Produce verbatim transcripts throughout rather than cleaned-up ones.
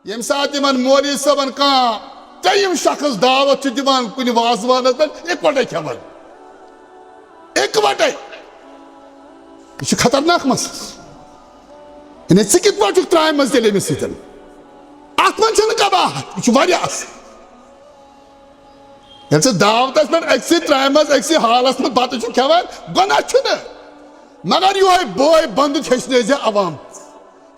ییٚمہِ ساتہٕ یِمن مولوی صٲبن کانٛہہ ترٛیٚیِم شخص دعوت چھُ دِوان کُنہِ وازوانس پٮ۪ٹھ، اِکوٹے کھٮ۪وان۔ اِکوٹے۔ یہِ چھُ خطرناک مسلہٕ۔ یعنی، ژٕ کِتھ پٲٹھۍ چھُکھ ترٛامہِ منٛز تیٚلہِ أمِس سۭتۍ؟ اَتھ منٛز چھَنہٕ قباحت، یہِ چھُ واریاہ اَصٕل۔ ییٚلہِ ژٕ دعوتس پٮ۪ٹھ أکسٕے ترٛامہِ منٛز، أکسٕے حالس منٛز بتہٕ چھُکھ کھٮ۪وان، گۄناہ چھُنہٕ۔ مگر یِہوٚے بوے بنٛدُت ہیٚچھنٲے زِ عوام۔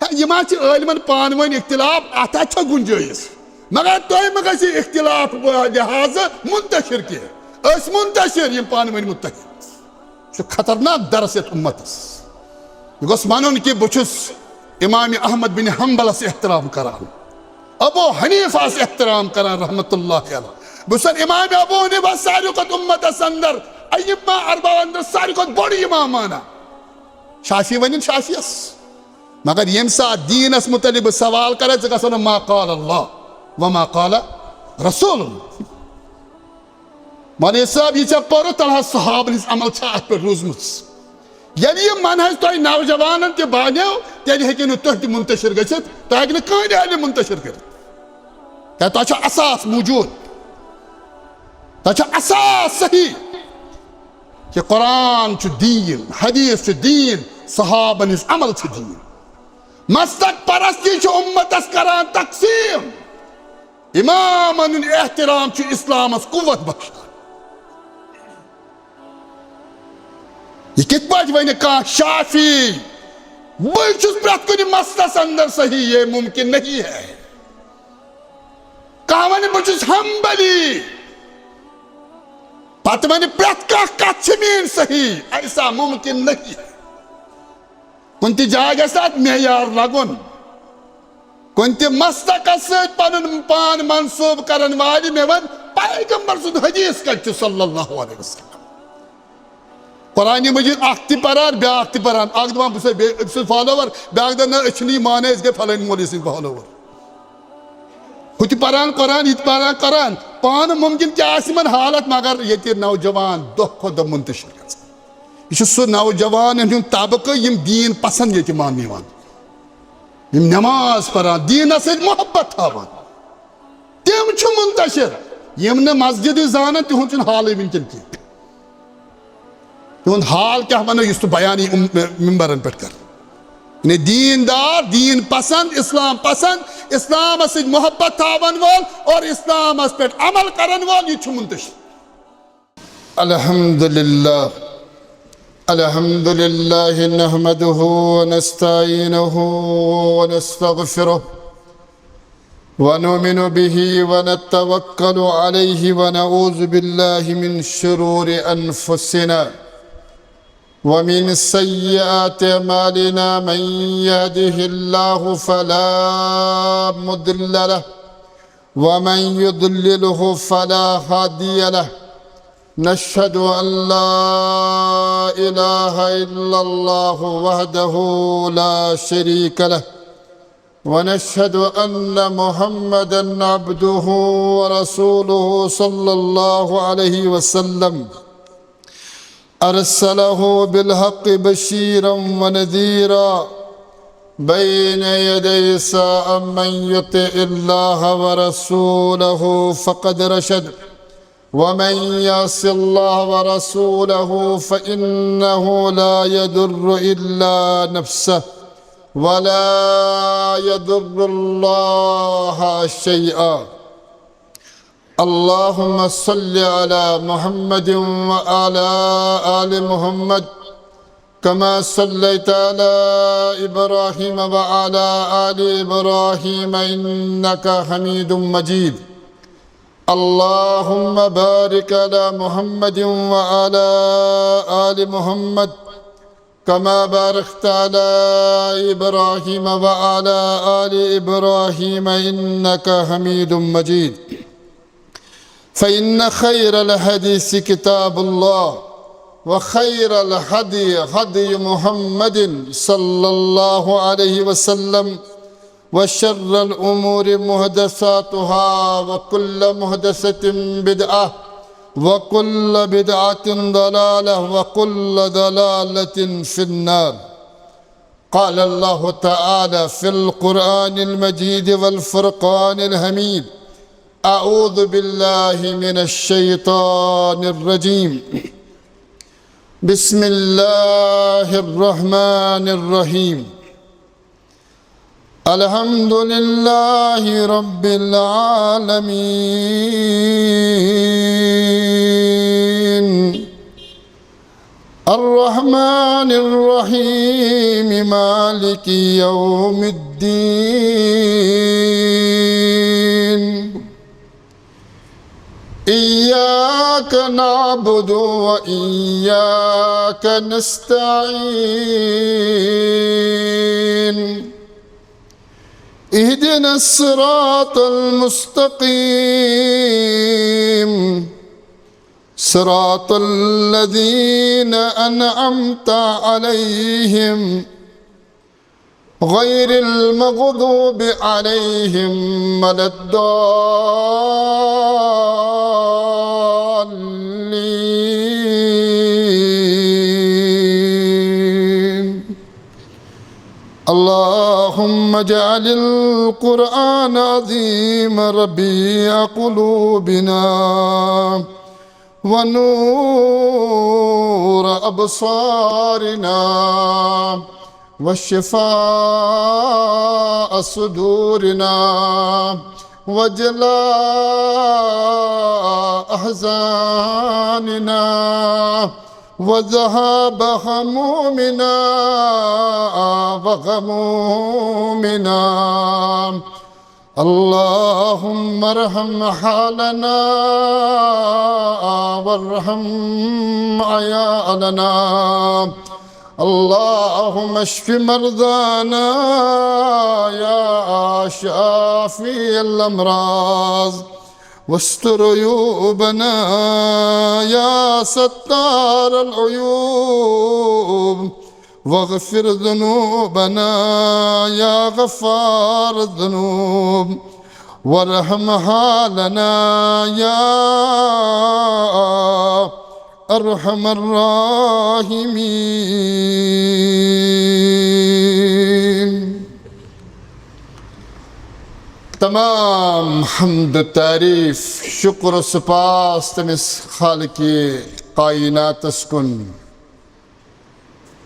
ہے، یہِ ما چھِ عٲلمن پانہٕ ؤنۍ اختلاف، اتھ ہا چھا گُنجٲیِش؟ مگر تُہۍ مہ گژھِ اختلاف لحاظہٕ منتشر کینٛہہ۔ أسۍ منتشر، یِم پانہٕ ؤنۍ متحد۔ چھُ خطرناک درس یتھ امتس۔ یہِ گوٚژھ ونُن کہِ بہٕ چھُس امام احمد بن حنبلس احترام کران، ابو حنیفہس احترام کران رحمت اللہ علیہ۔ بہٕ چھُس امام ابو حنیفہ ساروی کھۄتہٕ امتس اندر، ائمہ اربعہ اندر ساروی کھۄتہٕ بوٚڑ امام مانان۔ شافعی ونن شافعیس۔ مگر ییٚمہِ ساتہٕ دیٖنس متعلق بہٕ سوال کرے، ژٕ گژھن ما قال اللہ و ما قال رسول۔ مولوی صٲب، یہِ ژےٚ پوٚرُتھ، تلہٕ حظ صحابن ہٕنٛز عمل چھا اتھ پٮ۪ٹھ روٗزمٕژ؟ ییٚلہِ یہِ منہج تۄہہِ نوجوانن تہِ بانیو، تیٚلہِ ہیٚکِو نہٕ تُہۍ تہِ منتشر گٔژھِتھ، تۄہہِ ہیٚکہِ نہٕ کٕہٕنۍ عٲلِم منتشر کٔرِتھ۔ کیٛازِ تۄہہِ چھُ اساس موٗجوٗد، تۄہہِ چھُ اساس صحیح۔ کہ قرآن چھُ دیٖن، حدیث چھُ دیٖن، صحابن ہٕنٛز عمل چھِ دیٖن۔ مسلک پرستی چھِ امتس کران تقسیٖم۔ امامن ہُنٛد احترام چھُ اسلامس قوت بخشان۔ یہِ کِتھ پٲٹھۍ ونہِ کانٛہہ شافعی، بہٕ چھُس پرٛٮ۪تھ کُنہِ مسلس اندر صحیح، یہ ممکن نہیں ہے۔ کانٛہہ ونہِ بہٕ چھُس حنبلی، پتہٕ ونہِ پرٛٮ۪تھ کانٛہہ کتھ چھِ میٲنۍ صحیح، ایسا ممکن نہیں۔ کُنہِ تہِ جایہِ گژھِ اتھ معیار لگُن۔ کُنہِ تہِ مسلکس سۭتۍ پنُن پان منسوب کرن والہِ مےٚ ون، پیغمبر سُنٛد حدیث کتہِ چھُ صلی اللہ علیہ وسلم؟ قرآن مجید اکھ تہِ پران، بیاکھ تہِ پران، اکھ دپان بہٕ چھُسے بیٚیہِ أمۍ سُنٛد follower، بیاکھ دپان نہ أسۍ چھِنہٕ یہِ مانان، أسۍ گٔے فلٲنۍ مولوی سٕنٛدۍ follower۔ ہُہ تہِ پران قرآن، یہِ تہِ پران قرآن، پانہٕ مُمکِن کیٛاہ آسہِ یِمن حالت، مگر ییٚتہِ نوجوان دۄہ کھۄتہٕ دۄہ منتشر گژھان۔ یہِ چھُ سُہ نوجوانن ہُنٛد طبقہٕ یِم دیٖن پسنٛد ییٚتہِ ماننہٕ یِوان، یِم نماز پران، دیٖنس سۭتۍ محبت تھاوان۔ تِم چھِ منتشر، یِم نہٕ مسجدٕے زانن، تِہُنٛد چھُنہٕ حالٕے وٕنکیٚن کینٛہہ۔ تِہُنٛد حال کیٛاہ وَنو، یُس نہٕ بیان یی اُم-، ممبرن پٮ۪ٹھ کرنہٕ۔ یعنی دیٖن دار، دیٖن پسند، اسلام پسند، اسلامس سۭتۍ محبت تھاون وول اور اسلامس پٮ۪ٹھ عمل کرن وول، یہِ چھُ منتشر۔ الحمد لله. الحمد لله نحمده ونستعينه ونستغفره ونؤمن به ونتوكل عليه ونعوذ بالله من شرور أنفسنا ومن سيئات أعمالنا. من يهده الله فلا مضل له ومن يضلله فلا هادي له. نشهد أن لا إله إلا الله وحده لا شريك له ونشهد أن محمدا عبده ورسوله صلى الله عليه وسلم. أرسله بالحق بشيرا ونذيرا بين يدي الساعة. من يطع الله ورسوله فقد رشد ومن يعص الله ورسوله فإنه لا يضر إلا نفسه ولا يضر الله شيئا. اللهم صل على محمد وعلى آل محمد كما صليت على إبراهيم وعلى آل إبراهيم إنك حميد مجيد. اللهم بارك على محمد وعلى آل محمد كما باركت على إبراهيم وعلى آل إبراهيم إنك حميد مجيد. فإن خير الحديث كتاب الله وخير الهدي هدي محمد صلى الله عليه وسلم وشر الأمور محدثاتها وكل محدثة بدعة وكل بدعة ضلالة وكل ضلالة في النار. قال الله تعالى في القرآن المجيد والفرقان الحميد: أعوذ بالله من الشيطان الرجيم. بسم الله الرحمن الرحيم. الحمد لله رب العالمين. الرحمن الرحيم. مالك يوم الدين. إياك نعبد وإياك نستعين. اهدنا الصراط المستقيم. صراط الذين أنعمت عليهم غير المغضوب عليهم ولا الضالين. اللهم اجعل القرآن العظيم ربيع قلوبنا ونور أبصارنا وشفاء صدورنا وجلاء أحزاننا وذهاب همومنا وغمومنا. اللهم ارحم حالنا وارحم عيالنا. اللهم اشف مرضانا يا شافي الأمراض، واستر عيوبنا يا ستار العيوب، واغفر ذنوبنا يا غفار الذنوب، وارحم حالنا يا أرحم الراحمين. تمام حمد و تعریف، شکر و سپاس تٔمِس خالقِ کائناتس کُن،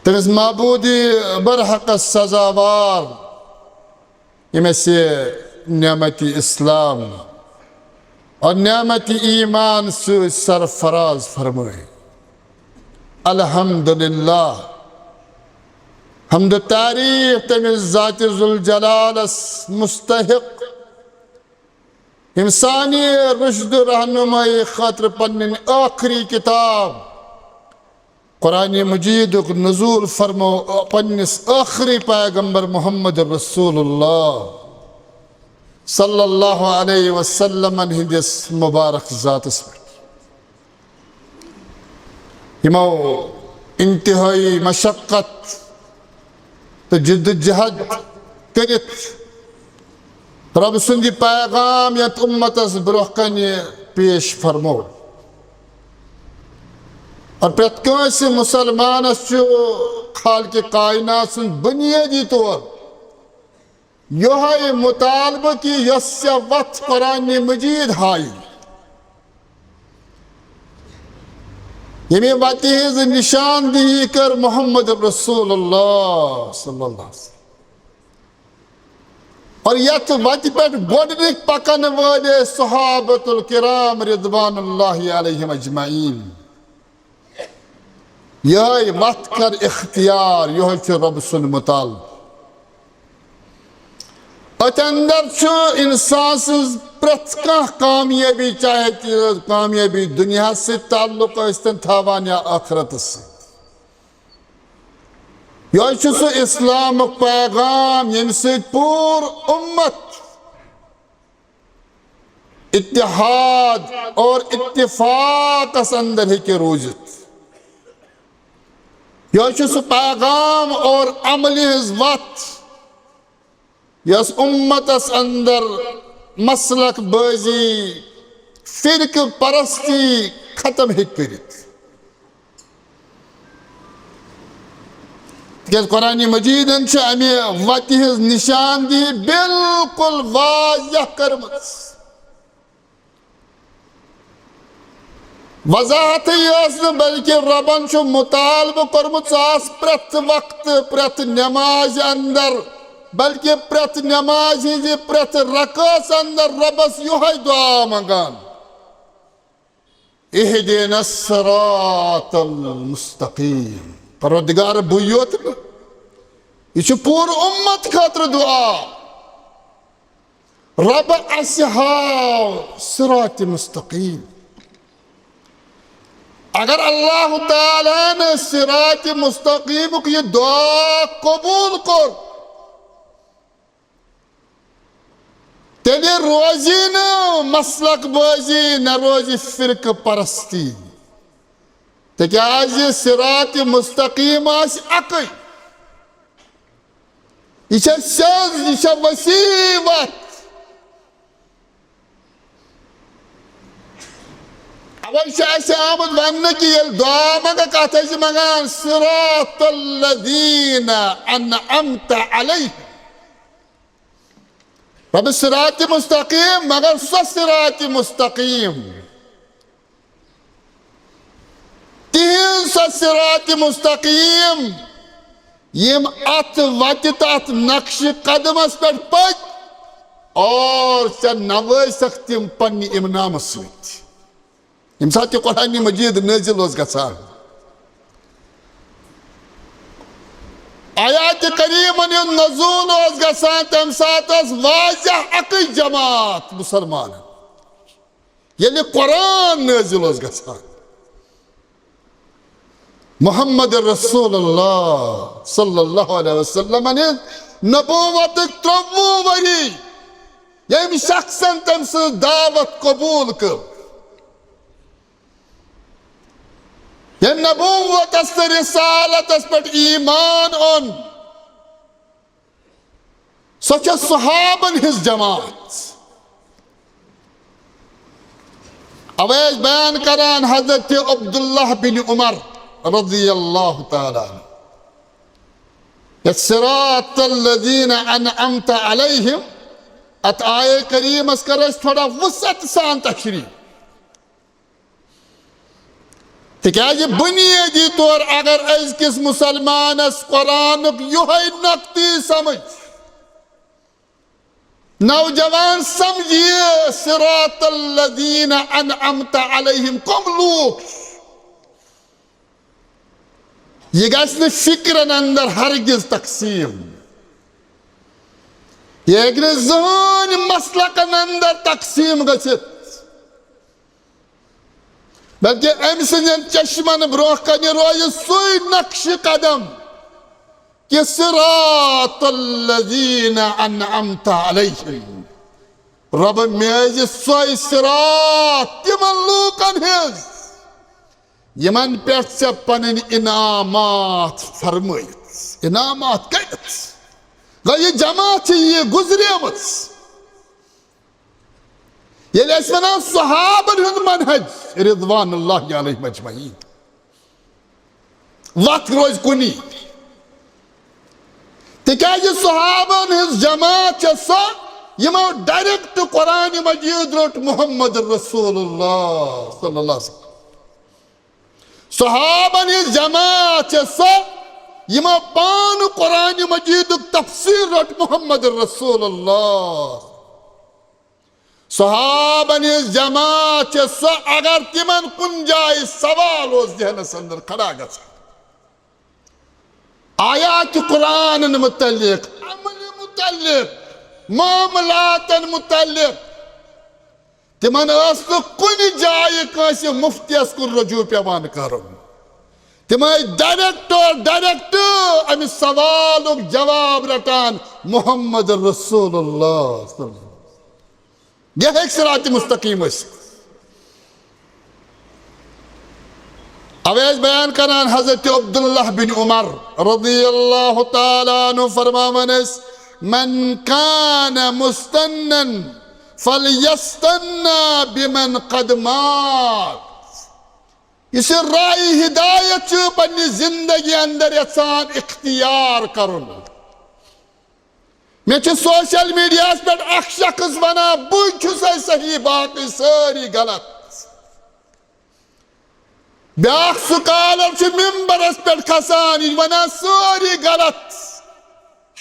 تٔمِس معبودِ برحقس سزاوار، ییٚمۍ اَسہِ نعمتِ اسلام اور نعمتِ ایمان سۭتۍ سرفراز فرمٲے۔ الحمدللہ، حمد و تعریف تٔمِس ذاتِ ذوالجلالس مستحق، ییٚمۍ سانہِ رشد و رہنمائی خٲطرٕ پنٕنۍ ٲخری کتاب قرآن مجیدُک نزول فرمو پننِس ٲخری پیغمبر محمد رسول اللہ صلی اللہ علیہ وسلمن ہٕنٛدِس مبارک ذاتس پٮ۪ٹھ۔ یِمو انتہٲئی مشقت تہٕ جد و جہد کٔرِتھ رۄب سُنٛد یہِ پیغام یتھ اُمتس برٛونٛہہ کنہِ پیش فرموو۔ اور پرٛٮ۪تھ کٲنٛسہِ مُسلمانس چھُ خالقِ کائنات سُنٛد بُنیٲدی طور یِہوٚے مُطالبہٕ کہِ یۄس ژےٚ وتھ قرآنِ مجیٖد ہایہِ، ییٚمہِ وتہِ ہٕنٛز نشاندہی کٔر محمد رسول اللہ صلی اللہ علیہ وسلم۔ اور یتھ وتہِ پٮ۪ٹھ گۄڈنِکۍ پکن وٲلۍ صحابۃ الکرام رضوان اللہ علیہم اجمعین۔ یِہوٚے وتھ کر اختیار، یِہوٚے چھُ رۄب سُنٛد مُطالبہٕ۔ أتھۍ اندر چھُ انسان سٕنٛز پرٛٮ۪تھ کانٛہہ کامیٲبی، چاہے تہِ کامیٲبی دُنیاہس سۭتۍ تعلق ٲسۍتن تھاوان یا ٲخرتس سۭتۍ۔ یِہوٚے چھُ سُہ اسلامُک پیغام، ییٚمہِ سۭتۍ پوٗرٕ اُمت اتحاد اور اتفاقس اندر ہیٚکہِ روٗزِتھ۔ یِہوٚے چھُ سُہ پیغام اور عملہِ ہٕنٛز وتھ، یۄس اُمتس اندر مسلک بٲزی، فرقہٕ پرستی ختم ہیٚکہِ کٔرِتھ۔ تِکیٛازِ قرآن مجیدن چھِ اَمہِ وَتہِ ہٕنٛز نِشاندِہی بالکل واضح کٔرمٕژ۔ وضاحتٕے یٲژ نہٕ، بلکہِ رۄبن چھُ مُطالبہٕ کوٚرمُت، ژٕ آس پرٛٮ۪تھ وقتہٕ، پرٛٮ۪تھ نٮ۪مازِ اندر، بلکہِ پرٛٮ۪تھ نٮ۪مازِ ہٕنٛزِ پرٛٮ۪تھ رکٲژ اندر رۄبس یِہوٚے دُعا منٛگان، اهدنا الصراط المستقیم۔ پروردگار، بٕے یوت نہٕ، یہِ چھُ پوٗرٕ اُمت خٲطرٕ دُعا۔ رۄب، اسہِ ہاو صراط مستقیم۔ اگر اللہ تعالیٰ ہن صراط مستقیمُک یہِ دعا قبوٗل کوٚر، تیٚلہِ روزِ نہٕ مسلک بٲزی، نہ روزِ فرقہٕ پرستی، تِکیٛازِ صراط مستقیم آسہِ اکٕے۔ یہِ چھےٚ سیٚز، یہِ چھےٚ وسیع وتھ۔ اوے چھُ اَسہِ آمُت وننہٕ کہِ ییٚلہِ دُعا منٛگکھ، اَتھ ٲسۍ منٛگان صراط الذین انعمت علیہم۔ رۄب صراط مستقیم، مگر سۄ صراط مستقیم۔ تِہنٛز سۄ صراط مستقیم، یِم اتھ وتہِ تہٕ اتھ نقشِ قدمس پٮ۪ٹھ پٔکۍ، اور ژےٚ نوٲوِتھ تِم پننہِ امنامہٕ سۭتۍ۔ ییٚمہِ ساتہٕ یہِ قرآن مجید نٲزِل اوس گژھان، آیات کریمن ہُنٛد نزول اوس گژھان، تمہِ ساتہٕ ٲس واضح اکٕے جماعت مسلمانن۔ ییٚلہِ قرآن نٲزِل اوس گژھان، محمد رسول اللہ صلی اللہ علیہ وسلم ہٕنٛز نبوتٕکۍ ترٛوٚوُہ ؤری، ییٚمہِ شخصن تٔمۍ سٕنٛز دعوت قبوٗل کٔر، ییٚمہِ نبوتس تہٕ رسالتس پٮ۪ٹھ ایمان اوٚن، سۄ چھےٚ صحابن ہٕنٛز جماعت۔ اوے ٲسۍ بیان کران حضرت عبداللہ بن عمر رضی اللہ تعالیٰ عنہ، یتھ صراط الذین انعمت علیہم، اتھ آیے کریمس کر أسۍ تھوڑا وسعت سان تشریح۔ تِکیٛازِ بُنیٲدی طور اگر أزکِس مُسلمانس قرآنُک یِہوٚے نۄقطہٕ یی سمجھ، نوجوان سمجھِ یہِ صراط الذین انعمت علیہم کم لوٗکھ چھِ، یہِ گژھِ نہٕ فکرن اندر ہرگز تقسیم، یہِ ہیٚکہِ نہٕ زٕہٕنۍ مسلکن اندر تقسیم گٔژھِتھ۔ بلکہ أمۍ سٕنٛدٮ۪ن چشمن برونٛہہ کنہِ روزِ سُے نقش قدم کہِ صراط الذین انعمت علیہم۔ رۄبہٕ، مےٚ ٲسۍ سۄے صراط تِمن لوٗکن ہٕنٛز، یِمن پٮ۪ٹھ ژےٚ پنٕنۍ انعامات فرمٲیِتھ، انعامات کٔرِتھ۔ گوٚو، یہِ جماعت چھِ یہِ گُزریمٕژ۔ ییٚلہِ أسۍ وَنان صحابن ہُنٛد منہج رضوان اللہ علیہم اجمعین، وَتھ روزِ کُنی۔ تِکیٛازِ صحابن ہٕنٛز جماعت چھےٚ سۄ، یِمو direct قرآن مجید روٚٹ محمد رسول اللہ صلی اللہ علیہ وسلم۔ صحابن ہٕنٛز جماعت چھےٚ سۄ، یِمو پانہٕ قرآن مجیدُک تفسیر روٚٹ محمد رسول اللہ۔ صحابن ہٕنٛز جماعت چھےٚ سۄ، اگر تِمن کُنہِ جایہِ سوال اوس ذہنس اندر کھڑا گژھان، آیات قرآنن متعلق، عمل متعلق، معاملاتن متعلق، تِمن ٲس نہٕ کُنہِ جایہِ کٲنٛسہِ مفتیس کُن رجوع پٮ۪وان کرُن۔ تِم ٲسۍ direct، direct اَمہِ سوالُک جواب رٹان محمد رسول اللہ صلی اللہ علیہ وسلم۔ یہِ ہیٚکہِ صراط مستقیم ٲسِتھ۔ اوے ٲسۍ بیان کران حضرت عبداللہ بن عمر رضی اللہ تعالیٰ عنہ فرماوان ٲسۍ، من کان مستنن فلیستن بمن قد مات۔ یُس یہِ راہِ ہدایت چھُ پننہِ زندگی اندر یژھان اختیار کرُن۔ مےٚ چھُ سوشل میڈیاہس پٮ۪ٹھ اکھ شخص ونان، "بٕے چھُسے صحیح، باقٕے سٲری غلط۔" بیاکھ سکالر چھُ ممبرس پٮ۪ٹھ کھسان، یہِ چھُ ونان، "سٲری غلط،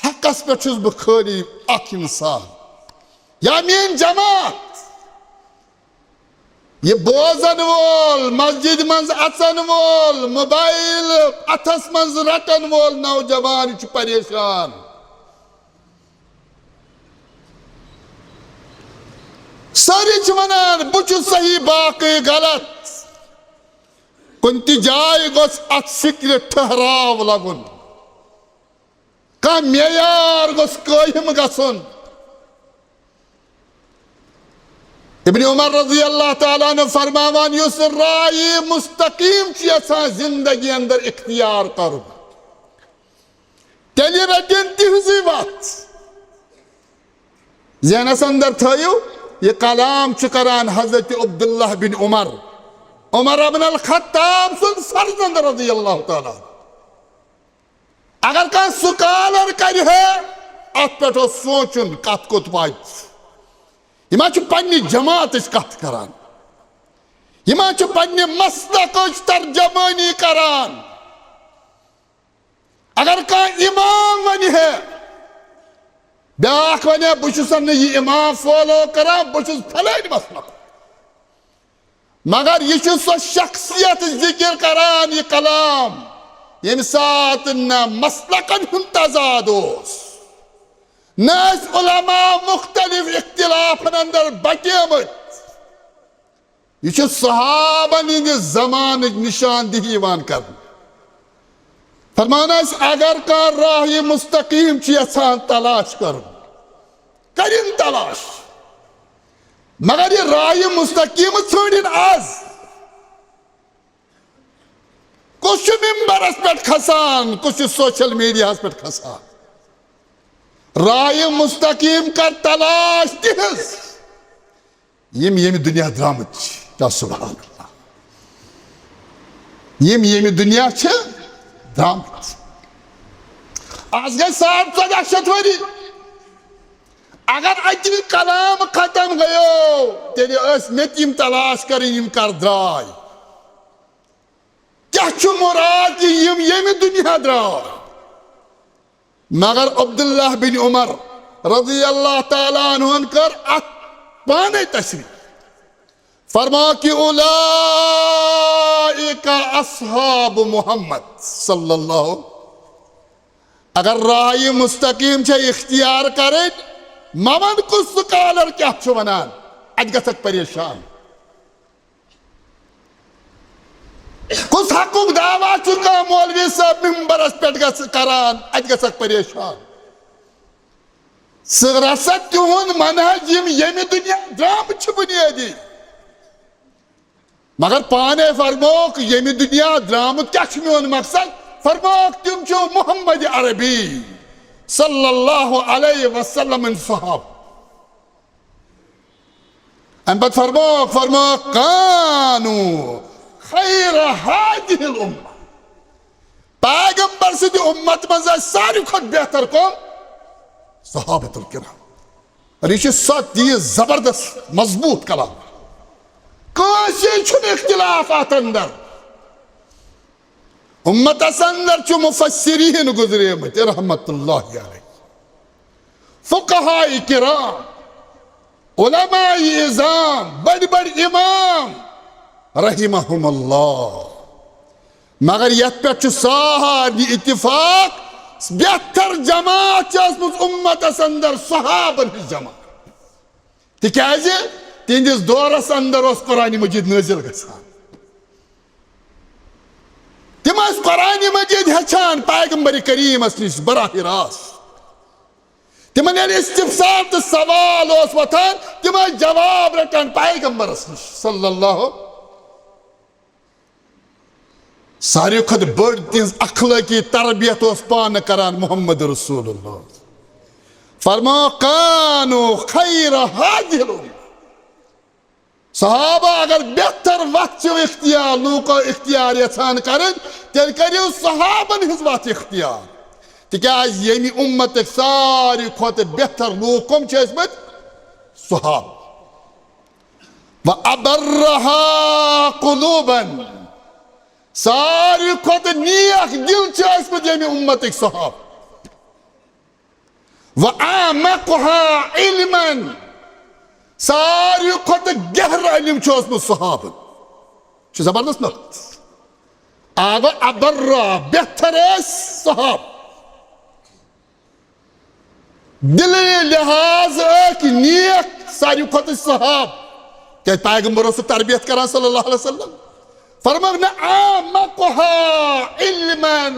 حقس پٮ۪ٹھ چھُس بہٕ خٲلی اکھ انسان۔" یا میٲنۍ جماعت، یہِ بوزن وول، مسجد منٛز اژن وول، موبایل اتھس منٛز رٹن وول نوجوان، یہِ چھُ پریشان۔ سٲری چھِ ونان، "بہٕ چھُس صحیح، باقٕے غلط۔" کُنہِ تہِ جایہِ گوٚژھ اتھ فکرِ ٹھہراو لگُن۔ کانٛہہ معیار گوٚژھ قٲیِم گژھُن۔ ابن عمر رضی اللہ تعالیٰ عنہ فرماوان، یُس راے مستقیم چھُ یژھان زندگی اندر اختیار کرُن، تیٚلہِ رٔٹِن تِہنٛزٕے وتھ۔ ذہنس اندر تھٲیِو، یہِ کلام چھُ کران حضرت عبداللہ بن عمر، عمر ابن الخطاب سُنٛد فرزند رضی اللہ تعالیٰ عنہ۔ اگر کانٛہہ سکالر کرِ ہے، اتھ پٮ۪ٹھ اوس سونٛچُن کتھ کوٚت واتہِ۔ یہِ ما چھُ پننہِ جماعتٕچ کتھ کران، یہِ ما چھُ پننہِ مسلکٕچ ترجمٲنی کران۔ اگر کانٛہہ امام ونہِ ہے، بیاکھ ونہِ ہے، "بہٕ چھُس نہٕ یہِ امام فالو کران، بہٕ چھُس فلٲنۍ مسلک۔" مگر یہِ چھُ سۄ شخصیت ذکر کران، یہِ کلام، ییٚمہِ ساتہٕ نہ مسلکن ہُنٛد تضاد اوس، نہ ٲسۍ علماء مختلف اختلافن اندر بٹیمٕتۍ۔ یہِ چھُ صحابن ہٕنٛدِ زمانٕچ نشاندہی یِوان کرنہٕ۔ فرمان آسہِ، اگر کانٛہہ راہِ مستقیم چھُ یژھان تلاش کرُن، کٔرِن تلاش۔ مگر یہِ راہِ مستقیم ژھٲنٛڈِن از۔ کُس چھُ ممبرس پٮ۪ٹھ کھسان، کُس چھُ سوشل میڈیاہس پٮ۪ٹھ کھسان؟ راہِ مستقیم کر تلاش تِہنٛز، یِم ییٚمہِ دُنیا درٛامٕتۍ چھِ۔ یا سبحان اللہ۔ یِم ییٚمہِ دُنیا چھِ درٛامٕتۍ۔ از گٔے ساڑ ژۄداہ شیٚتھ ؤری۔ اگر اَتہِ کلام ختم گٔیو، تیٚلہِ ٲسۍ مےٚ تہِ یِم تلاش کَرٕنۍ، یِم کر درٛاے۔ کیٛاہ چھُ مُراد کہِ یِم ییٚمہِ دُنیا درٛاے؟ مگر عبداللہ بن عمر رضی اللہ تعالیٰ عنہن کٔر اتھ پانے تشریح۔ فرما کہ اولئک اصحاب محمد صلی اللہ۔ اگر راہ مستقیم چھے اختیار کرٕنۍ، مہ ون کُس سکالر کیٛاہ چھُ ونان، اتہِ گژھکھ پریشان۔ کُس حقُک دعویٰ چھُ کانٛہہ مولوی صٲب ممبرس پٮ۪ٹھ گژھ-، کران، اتہِ گژھکھ پریشان۔ ژٕ رژھ تِہُنٛد منہج، یِم ییٚمہِ دُنیا درٛامٕتۍ چھِ بُنیٲدی۔ مگر پانے فرموکھ، ییٚمہِ دُنیا درٛامُت کیٛاہ چھُ میون مقصد؟ فرموکھ، تِم چھِ محمد عربی صلی اللہ علیہ وسلم ہٕنٛدۍ صحابہٕ۔ امہِ پتہٕ فرموکھ، فرموکھ، کانوا خیر هذه الامة۔ پیغمبر سٕنٛدِ اُمت منٛز ٲسۍ ساروی کھۄتہٕ بہتر کم؟ صحابۃ الکرام۔ اور یہِ چھُ سخت تیز، زبردست، مضبوط کلام۔ کٲنٛسہِ چھُنہٕ اختلاف اتھ اندر۔ اُمتس اندر چھُ مفسرین گُزریمٕتۍ رحمت اللہ علیہ، فقہاء کرام، علماء عظام، بڑۍ بڑۍ امام رحمہم اللہ۔ مگر یتھ پٮ۪ٹھ چھُ سارنٕے اتفاق، بہتر جماعت چھِ ٲسمٕژ اُمتس اندر صحابن ہٕنٛز جماعت۔ تِکیازِ تِہنٛدِس دورس اندر اوس قرآن مجید نٲزِل گژھان۔ تِم ٲسۍ قرآن مجید ہیٚچھان پیغمبر کریمس نِش براہ راست۔ تِمن ییٚلہِ استفسار تہٕ سوال اوس وۄتھان، تِم ٲسۍ جواب رٹان پیغمبرس نِش صلی اللہ۔ ساروی کھۄتہٕ بٔڑ تِہنٛز اخلٲقی تربیت اوس پانہٕ کران محمد رسول اللہ۔ فرماو، کانوا خیر هذه الامة۔ صحابہ اگر بہتر وتھ چھِ اختیار، لوٗکو اختیار یژھان کرٕنۍ، تیٚلہِ کٔرِو صحابن ہٕنٛز وتھ اختیار۔ تِکیازِ ییٚمہِ اُمتٕکۍ ساروی کھۄتہٕ بہتر لوٗکھ کم چھِ ٲسمٕتۍ؟ صحابہ۔ وَأَبَرَّهَا قُلُوبًا۔ ساروی کھۄتہٕ نیک دل چھِ ٲسمٕتۍ ییٚمہِ اُمتٕکۍ صحابہ۔ وَأَعْمَقُهَا عِلْمًا۔ ساروی کھۄتہٕ گہرٕ علم چھُ اوسمُت صحابن۔ چھُ زبردست نقطہٕ۔ آ گوٚو ابرا، بہتر ٲسۍ صحابہ۔ دِلی لحاظ ٲسۍ نیک ساروی کھۄتہٕ صحابہ۔ کیازِ پیغمبر اوس سُہ تربیت کران صلی اللہ علیہ وسلم۔ فرمٲوکھ نہ، اعمقها علما۔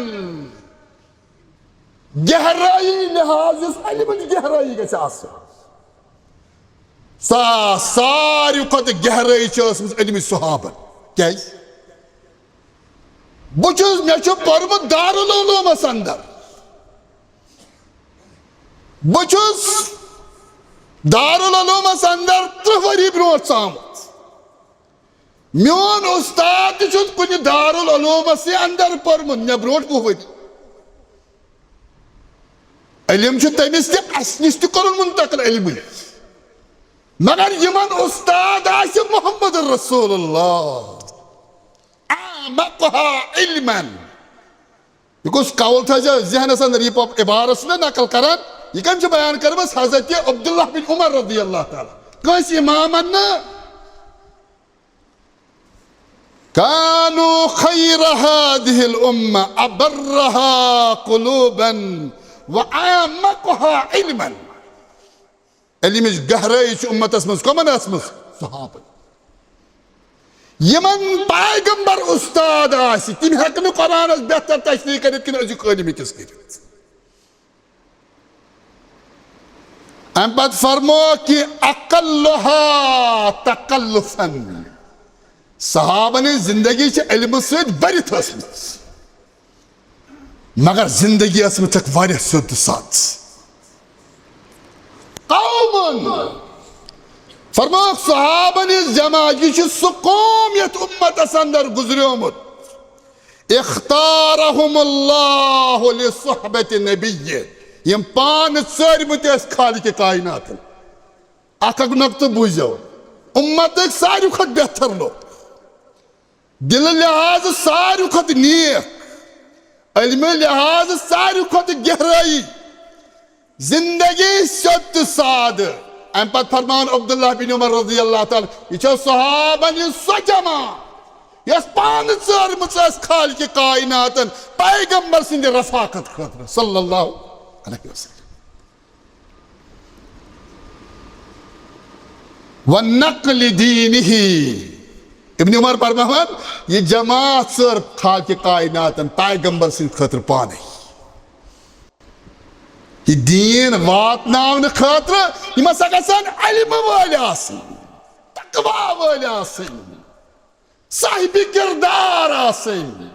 گہرٲیی لحاظ یُس علمٕچ گہرٲیی گژھِ آسٕنۍ، سۄ ساروی کھۄتہٕ گہرٲیی چھِ ٲسمٕژ علمٕچ صحابن۔ کیازِ؟ بہٕ چھُس، مےٚ چھُ پوٚرمُت دارالعلومس اندر۔ بہٕ چھُس دارالعلومس اندر ترٕٛہ ؤری برونٛٹھ ژامُت۔ میون استاد تہِ چھُنہٕ کُنہِ دارالعلومس اندر پوٚرمُت، مےٚ برونٛٹھ وُہ ؤری۔ علم چھُ تٔمِس تہِ، اسہِ نِش تہِ کوٚرُن منتقل علمٕے۔ مگر یِمن استاد آسہِ محمد رسول اللہ، اعمقها علما۔ یہِ کُس قول تھٲیزیو ذہنس اندر، یہِ پپ عبارت چھُ مےٚ نقل کران، یہِ کٔمۍ چھِ بیان کٔرمٕژ؟ حضرت عبداللہ بن عمر رضی اللہ تعالیٰ۔ کٲنٛسہِ امامن نہٕ۔ كانوا خير هذه الأمة أبرها قلوبا وأعمقها علما۔ علمٕچ گہرٲیی چھِ اُمتس منٛز کمن ٲسمٕژ؟ صحابن۔ یِمن پیغمبر استاد آسہِ، تِم ہٮ۪کہٕ نہٕ قرآنس بہتر تشریح کٔرِتھ کِنہٕ أزیُک عٲلم ہیٚکس کٔرِتھ۔ امہِ پتہٕ فرمو کہِ اقلها تکلفا۔ صحابن ہٕنٛز زندگی چھِ علمہٕ سۭتۍ بٔرِتھ ٲسمٕژ، مگر زندگی ٲسمٕژ چھکھ واریاہ سیوٚد تہٕ سادٕ۔ قوم، فرموکھ صحابن ہٕنٛز جماعت، یہِ چھُ سُہ قوم یتھ اُمتس اندر گُزریومُت۔ اختارهم الله لصحبة نبيه۔ یِم پانہٕ ژٲرمٕتۍ ٲسۍ خالق کائناتن۔ اکھ اکھ نقطہٕ بوٗزِو۔ اُمتٕکۍ ساروی کھۄتہٕ بہتر لوٗکھ، دِلہٕ لحاظہٕ ساروی کھۄتہٕ نیک، علمہٕ لحاظہٕ ساروی کھۄتہٕ گہرٲیی، زندگی سیوٚد تہٕ سادٕ۔ امہِ پتہٕ فرمان عبداللہ بن عمر رضی اللہ تعالیٰ، یہِ چھےٚ صحابن ہٕنٛز سۄ جماعت یۄس پانہٕ ژٲرمٕژ ٲس خالق کائناتن پیغمبر سٕنٛدِ رفاقت خٲطرٕ صلی اللہ علیہ وسلم۔ ونقل دینہ۔ ابن عمر فرماوان، یہِ جماعت ژٲر خالق کائناتن پیغمبر سٕنٛدِ خٲطرٕ پانے۔ یہِ دیٖن واتناونہٕ خٲطرٕ یِم ہسا گژھن علمہٕ وٲلۍ آسٕنۍ، تقوی وٲلۍ آسٕنۍ، صاحب کردار آسٕنۍ،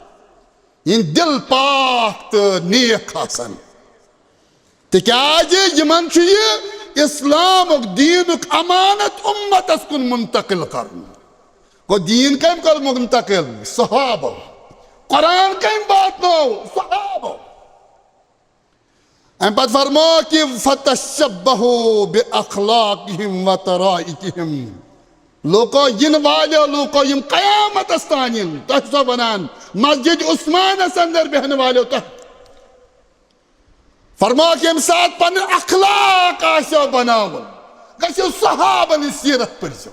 یِہِنٛدۍ دِل پاک تہٕ نیک آسن۔ تِکیازِ یِمن چھُ یہِ اسلامُک دیٖنُک امانت اُمتس کُن منتقل کرُن۔ گوٚو دیٖن کٔمۍ کوٚر منتقل؟ صحابو۔ قرآن کٔمۍ واتنوو؟ صحابو۔ امہِ پتہٕ فرمو کہِ فتشبہوا باخلاقہم وطرائقہم۔ لوٗکو، یِنہٕ والیو لوٗکو، یِم قیامتس تام یِن، تۄہہِ چھُسو ونان، مسجد عثمانس اندر بیہنہٕ والیو تۄہہِ۔ فرموکھ، ییٚمہِ ساتہٕ پنٕنۍ اخلاق آسیو بناوُن، گژھِو صحابن ہٕنٛز سیرت پٔرزیو۔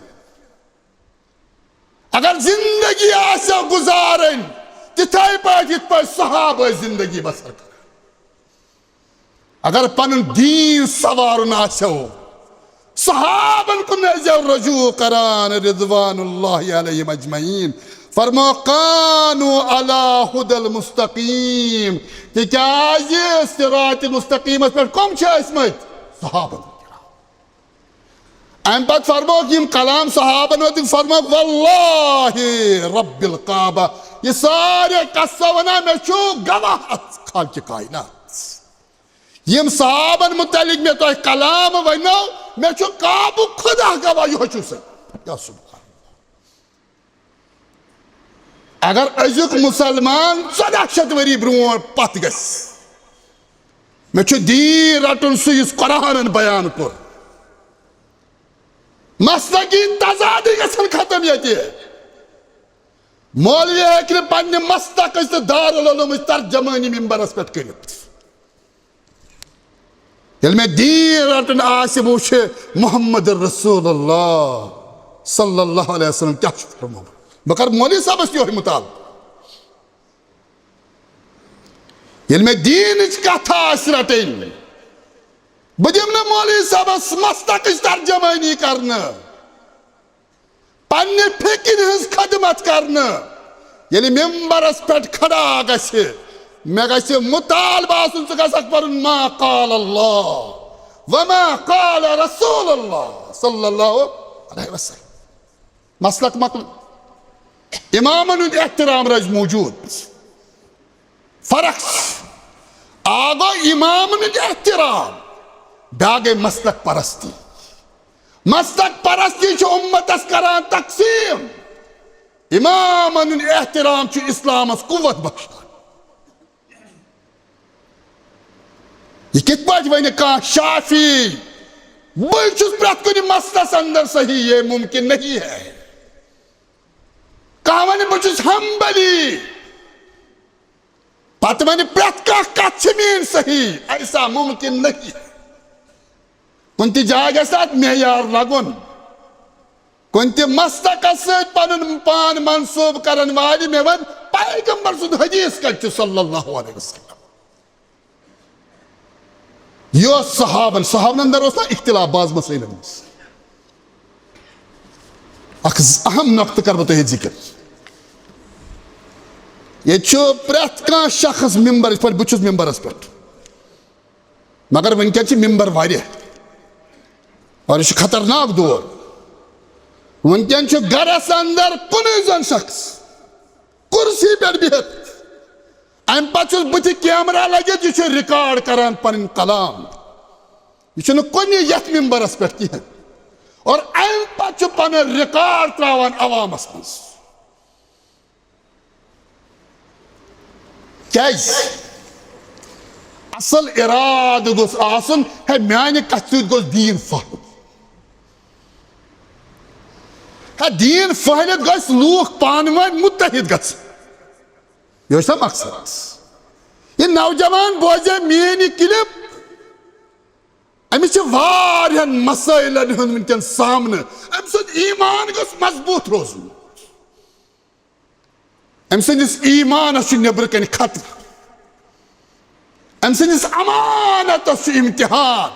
اگر زندگی آسیو گزارٕنۍ تِتھے پٲٹھۍ یِتھ پٲٹھۍ صحابہٕ ٲسۍ زندگی بسر کران، اگر پنُن دیٖن سوارُن آسیو، صحابن کُن ٲسۍزیو رجوع کران رضوان اللہ علیہم اجمعین۔ فرمو، کانوا علی ہدی المستقیم، تِکیازِ صراط مستقیمس پٮ۪ٹھ کم چھِ ٲسمٕتۍ؟ صحابن۔ امہِ پتہٕ فرموکھ یِم کلام صحابن ہٕنٛدۍ، فرموکھ، واللہ رب الکعبہ، یہِ سارے قسم ونان، مےٚ چھُ گواہ اتھ خالق کائنات۔ یِم صحابن متعلق مےٚ تۄہہِ کلام ونیو، مےٚ چھُ کعبُک خدا گواہ، یِہوٚے چھُ سُہ۔ یا سبحان اللہ۔ اگر أزیُک مُسلمان ژۄداہ شیٚتھ ؤری برونٛٹھ پتھ گژھِ، مےٚ چھُ دیٖن رٹُن سُہ یُس قرآنن بیان کوٚر۔ مسلکی تضادٕے گژھن ختم ییٚتہِ۔ مولوی ہیٚکہِ نہٕ پننہِ مسلکٕچ تہٕ دارالعلومٕچ ترجمٲنی ممبرس پٮ۪ٹھ کٔرِتھ۔ ییٚلہِ مےٚ دیٖن رٹُن آسہِ، بہٕ وٕچھِ محمد رسول اللہ صلی اللہ علیہ وسلم کیٛاہ چھُ فرمومُت۔ بہٕ کرٕ مولوی صٲبس تہِ یِہوٚے مُطالبہٕ۔ ییٚلہِ مےٚ دیٖنٕچ کتھ آسہِ رٹٕنۍ، بہٕ دِمہٕ نہٕ مولوی صٲبس مسلکٕچ ترجمٲنی کرنہٕ، پننہِ فکرِ ہٕنٛز خدمت کرنہٕ۔ ییٚلہِ ممبرس پٮ۪ٹھ کھڑا گژھِ، مےٚ گژھِ مُطالبہٕ آسُن، ژٕ گژھکھ پرُن ما قال اللہ وما قال رسول اللہ صلی اللہ علیہ وسلم۔ مسلک مۄکلو۔ امامن ہُنٛد احترام روزِ موجود۔ فرق چھِ، اکھ گوٚو امامن ہُنٛد احترام، بیٛاکھ گٔے مسلک پرستی۔ مسلک پرستی چھِ اُمتس کران تقسیٖم۔ امامن ہُنٛد احترام چھُ اسلامس قوت بخشان۔ یہِ کِتھ پٲٹھۍ وَنہِ کانٛہہ شافعی، بہٕ چھُس پرٛٮ۪تھ کُنہِ مسلس اندر صحیح، یہ ممکن نہیں ہے۔ کانٛہہ وَنہِ بہٕ چھُس حنبلی، پتہٕ وَنہِ پرٛٮ۪تھ کانٛہہ کتھ چھِ میٲنۍ صحیح، ایسا ممکن نہیں ہے۔ کُنہِ تہِ جایہِ گژھِ اتھ معیار لگُن۔ کُنہِ تہِ مسلکس سۭتۍ پنُن پان منسوب کرن والہِ مےٚ وَن، پیغمبر سُنٛد حدیث کتہِ چھُ صلی اللہ علیہ وسلم؟ یہِ اوس صحابن، صحابن اندر اوس نا اختلاف بعض مسائلن منٛز۔ اکھ ز-، اہم نقطہٕ کرٕ بہٕ تۄہہِ ذکر۔ ییٚتہِ چھُ پرٛٮ۪تھ کانٛہہ شخص ممبر، یِتھ پٲٹھۍ بہٕ چھُس ممبرس پٮ۪ٹھ، مگر وٕنکٮ۪ن چھِ ممبر واریاہ اور یہِ چھُ خطرناک دور۔ وٕنکٮ۪ن چھُ گرس اندر کُنُے زوٚن شخص کرسی پٮ۪ٹھ بِہِتھ، امہِ پتہٕ چھُس بٕتھِ کیمرہ لٔگِتھ، یہِ چھُ ریکارڈ کران پنٕنۍ کلام۔ یہِ چھُنہٕ کُنہِ یتھ ممبرس پٮ۪ٹھ کِہیٖنۍ۔ اور امہِ پتہٕ چھُ پنُن ریکارڈ تراوان عوامس منٛز۔ کیازِ؟ اصل ارادٕ گوٚژھ آسُن، ہے، میانہِ کتھِ سۭتۍ گوٚژھ دیٖن پھٔہلُن۔ ہے، دیٖن پھٔہلِتھ گژھِ لوٗکھ پانہٕ ؤنۍ مُتحد گژھٕنۍ۔ یہِ اوس نا مقصد۔ یہِ نوجوان بوزِ میٲنۍ یہِ clip، أمِس چھِ واریاہن مسٲیلن ہُنٛد وٕنکیٚن سامنہٕ۔ أمۍ سُنٛد ایمان گوٚژھ مضبوٗط روزُن۔ أمۍ سٕنٛدِس ایمانس چھُ نیٚبرٕ کنہِ خطرٕ۔ أمۍ سٕنٛدِس امانتس چھُ امتحان۔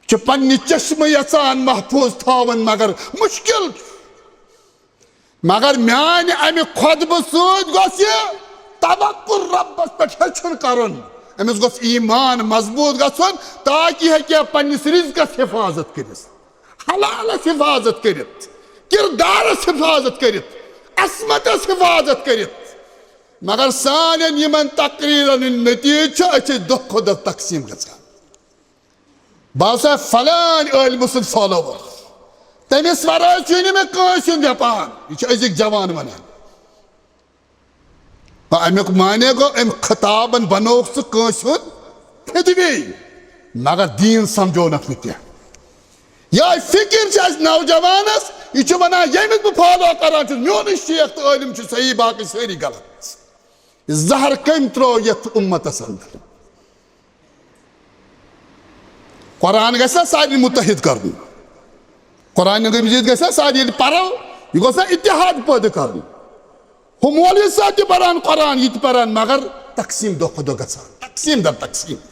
چھُ پننہِ چشمہٕ یژھان محفوظ تھاوُن، مگر مشکل چھُ۔ مگر میانہِ امہِ خطبہٕ سۭتۍ گوٚژھ یہِ توکل رۄبس پٮ۪ٹھ ہیٚچھُن کرُن۔ أمِس گوٚژھ ایمان مضبوٗط گژھُن، تاکہِ یہِ ہیٚکہِ ہا پننِس رزقس حفاظت کٔرِتھ، حلالس حفاظت کٔرِتھ، کردارس حفاظت کٔرِتھ، عصمتس حفاظت کٔرِتھ۔ مگر سانٮ۪ن یِمن تقریرن ہُنٛد نتیجہٕ چھُ، أسۍ چھِ دۄہ کھۄتہٕ دۄہ تقسیٖم گژھان۔ بہٕ ہسا فلٲنۍ عٲلمہٕ سُنٛد follower، تٔمِس ورٲے چھُے نہٕ مےٚ کٲنٛسہِ ہُنٛد یپان۔ یہِ چھُ أزِکۍ جوان ونان۔ امیُک معنی گوٚو، أمۍ خطابن بنووُکھ ژٕ کٲنٛسہِ ہُنٛد خطبی، مگر دیٖن سمجھونکھ نہٕ کینٛہہ۔ یِہوٚے فکر چھِ اَسہِ نوجوانس، یہِ چھُ ونان، ییٚمِس بہٕ follow کران چھُس، میونُے شیخ تہٕ عٲلم چھُ صحیح، باقٕے سٲری غلط۔ یہِ زہر کٔمۍ ترٛوو یتھ اُمتس اندر؟ قرآن گژھِ نا سارنٕے متحد کرُن۔ قرآن مجید گژھِ نا سارنٕے، ییٚلہِ پرو، یہِ گوٚژھ نا اتحاد پٲدٕ کرُن۔ ہُہ مولوی صٲب تہِ پران قرآن، یہِ تہِ پران، مگر تقسیٖم دۄہ کھۄتہٕ دۄہ گژھان، تقسیٖم در تقسیٖم۔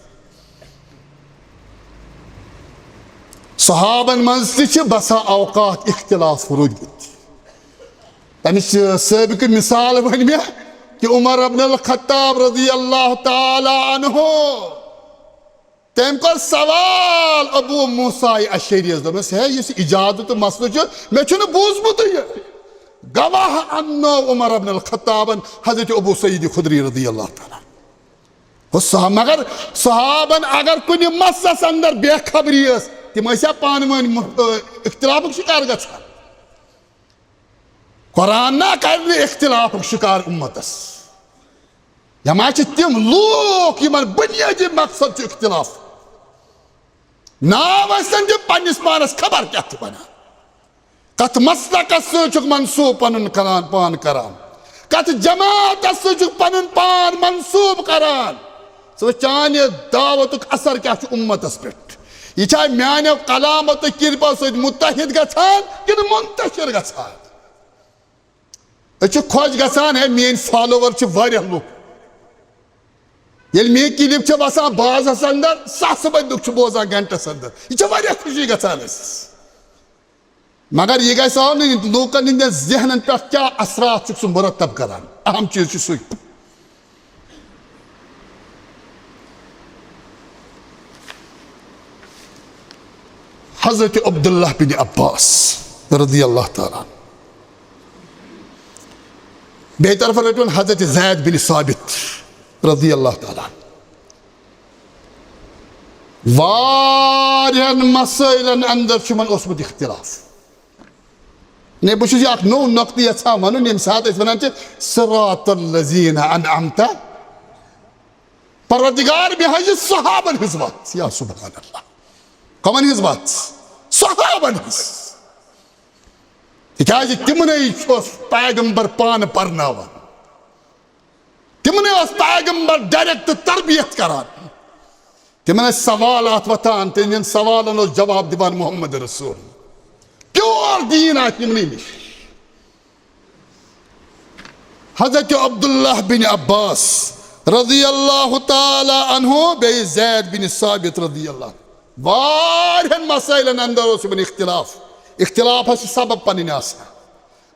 صحابن منٛز تہِ چھِ بسا اوقات اختلاف روٗدمٕتۍ۔ تمِچ سٲبقہٕ مثال ؤنۍ مےٚ کہِ عمر ابن الخطاب رضی اللہ تعالیٰ عنہ، تٔمۍ کوٚر سوال ابو موسیٰ اشعریس، دوٚپنس، ہے، یُس اجازت تہٕ مسلہٕ چھُ، مےٚ چھُنہٕ بوٗزمُتٕے یہِ۔ گواہ اننو عمر ابن الخطابن حضرت ابو سعید خدری رضی اللہ تعالیٰ عنہ۔ ہُہ صحا-، مگر صحابن اگر کُنہِ مسلس اندر بے خبری ٲس، تِم ٲسۍ ہا پانہٕ ؤنۍ مُ-، اختلافُک شکار گژھان۔ قرآن نا کرِ نہٕ اختلافُک شکار امتس۔ یما چھِ تِم لوٗکھ یِمن بنیٲدی مقصد چھُ اختلاف۔ ناو ٲسۍتن تِم پننِس پانس خبر کیٛاہ تہِ ونان۔ کتھ مسلکس سۭتۍ چھُکھ منسوب پنُن کران، پان کران؟ کتھ جماعتس سۭتۍ چھُکھ پنُن پان منسوب کران؟ ژٕ وٕچھ چانہِ دعوتُک اثر کیٛاہ چھُ امتس پٮ۪ٹھ۔ یہِ چھا میانیو کلامو تہٕ کرپو سۭتۍ متحد گژھان کِنہٕ منتشر گژھان؟ أسۍ چھِ خۄش گژھان، ہے، میٲنۍ follower چھِ واریاہ لُکھ۔ ییٚلہِ میٲنۍ clip چھِ وسان بازس اندر، ساسہٕ بٔدۍ لُکھ چھِ بوزان گھنٹس اندر۔ یہِ چھِ واریاہ خوشی گژھان اَسہِ۔ مگر یہِ گژھِ آو نہٕ لوٗکن ہٕنٛدٮ۪ن ذہنن پٮ۪ٹھ کیٛاہ اثرات چھُکھ ژٕ مرتب کران۔ اہم چیٖز چھُ سُے۔ حضرت عبداللہ بن عباس رضی اللہ تعالیٰ عنہ۔ بیٚیہِ طرفہٕ رٔٹِوُن حضرت زید بن ثابت رضی اللہ تعالیٰ عنہ۔ واریاہن مسٲیلن اندر چھُ یِمن اوسمُت اختلاف۔ نے، بہٕ چھُس یہِ اکھ نوٚو نۄقطہٕ یژھان ونُن، ییٚمہِ ساتہٕ أسۍ ونان چھِ صراط الذین انعمت، پروردگار، مےٚ ہا یہِ صحابن ہٕنٛز وتھ۔ یا سبحان اللہ، کمن ہٕنٛز وتھ؟ صحابن ہٕنٛز۔ تِکیازِ تِمنٕے اوس پیغمبر پانہٕ پرناوان، تِمنٕے اوس پیغمبر direct تربیت کران۔ تِمن ٲسۍ سوالات وۄتھان، تِہنٛدٮ۪ن سوالن اوس جواب دِوان محمد رسول۔ Pure دیٖن آسہِ یِمنٕے نِش۔ حضرت عبداللہ بن عباس رضی اللہ تعالیٰ عنہ بیٚیہِ زید بن ثابت رضی اللہ، واریاہن مسائلن اندر اوس یِمن اختلاف۔ اختلافس چھِ سبب پنٕنۍ آسان۔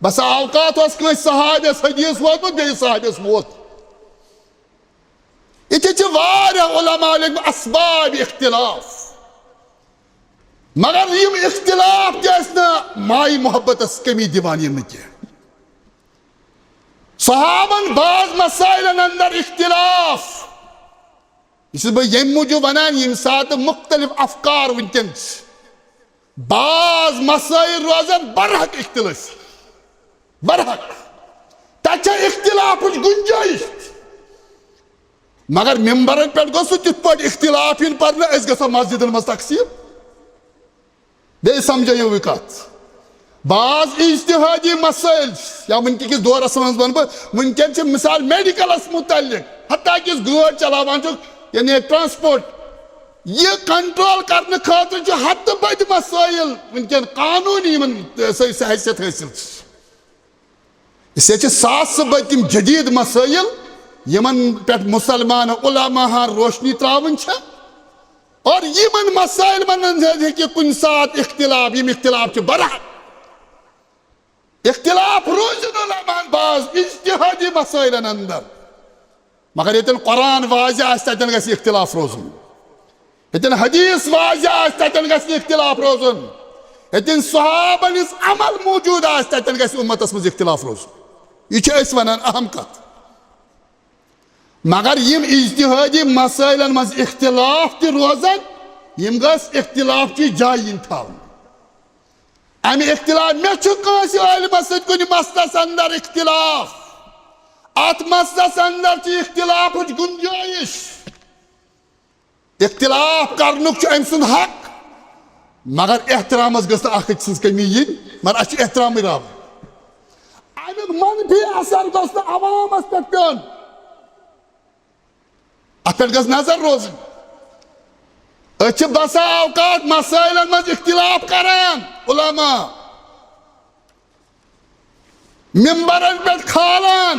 بسا اوقات اوس کٲنٛسہِ صحابیس حدیث ووتمُت، بیٚیِس صحابیس ووت۔ یِتھے چھِ واریاہ علماء لیکھمٕتۍ اسباب اختلاف۔ مگر یِم اختلاف تہِ ٲسۍ نہٕ مایہِ محبتس کمی دِوان یِنہٕ کینٛہہ۔ صحابن بعض مسائلن اندر اختلاف۔ یہِ چھُس بہٕ ییٚمہِ موٗجوٗب ونان، ییٚمہِ ساتہٕ مختلف افکار وٕنکیٚن چھِ، بعض مسائل روزن برحق اختلافی، برحق۔ تتہِ چھےٚ اختلافٕچ گنجٲیش۔ مگر ممبرن پٮ۪ٹھ گوٚژھ نہٕ تِتھ پٲٹھۍ اختلاف یُن پرنہٕ، أسۍ گژھو مسجدن منٛز تقسیٖم۔ بیٚیہِ سمجھٲیِو یہِ کتھ۔ بعض اجتہادی مسائل چھِ، یا وٕنکہِ کِس دورس منٛز ونہٕ بہٕ، وٕنکیٚن چھِ مثال میڈیکلس متعلق، حتیٰ کہِ یُس گٲڑۍ چلاوان چھُ، یعنی transport، یہِ control کرنہٕ خٲطرٕ چھِ ہتہٕ بٔدۍ مسائل وٕنکیٚن قانوٗنی یِمن سۄ حیثیت حٲصِل چھِ۔ اس لیے چھِ ساسہٕ بٔدۍ تِم جدید مسائل یِمن پٮ۪ٹھ مسلمان علماء ہن روشنی تراوٕنۍ چھِ، اور یِمن مسائل منٛز ہیٚکہِ کُنہِ ساتہٕ اختلاف، یِم اختلاف چھِ برحق۔ اختلاف روزن علماء ہن بعض اجتہادی مسائلن اندر، مگر ییٚتٮ۪ن قرآن واضح آسہِ، تتٮ۪ن گژھِ اختلاف روزُن۔ ییٚتٮ۪ن حدیث واضح آسہِ، تتٮ۪ن گژھِ نہٕ اختلاف روزُن۔ ییٚتٮ۪ن صحابن ہٕنٛز عمل موجود آسہِ، تتٮ۪ن گژھِ امتس منٛز اختلاف روزُن۔ یہِ چھِ أسۍ ونان اہم کتھ۔ مگر یِم اجتہادی مسائلن منٛز اختلاف تہِ روزن، یِم گژھِ اختلاف چہِ جایہِ یِنۍ تھاونہٕ۔ امہِ اختلاف، مےٚ چھُ کٲنٛسہِ عٲلمس سۭتۍ کُنہِ مسلس اندر اختلاف، اتھ مسلس اندر چھِ اختلافٕچ گنجٲیش۔ اختلاف کرنُک چھُ أمۍ سُنٛد حق، مگر احترامس گٔژھ نہٕ اکھ أکۍ سٕنٛز کٔمی یِنۍ، مگر اَسہِ چھُ احترامٕے راوُن۔ اَمیُک منفی اثر گوٚژھ نہٕ عوامس پٮ۪ٹھ پیوٚن۔ اتھ پٮ۪ٹھ گٔژھ نظر روزٕنۍ۔ أسۍ چھِ بسا اوقات مسائلن منٛز اختلاف کران، علماء ممبرن پٮ۪ٹھ کھالان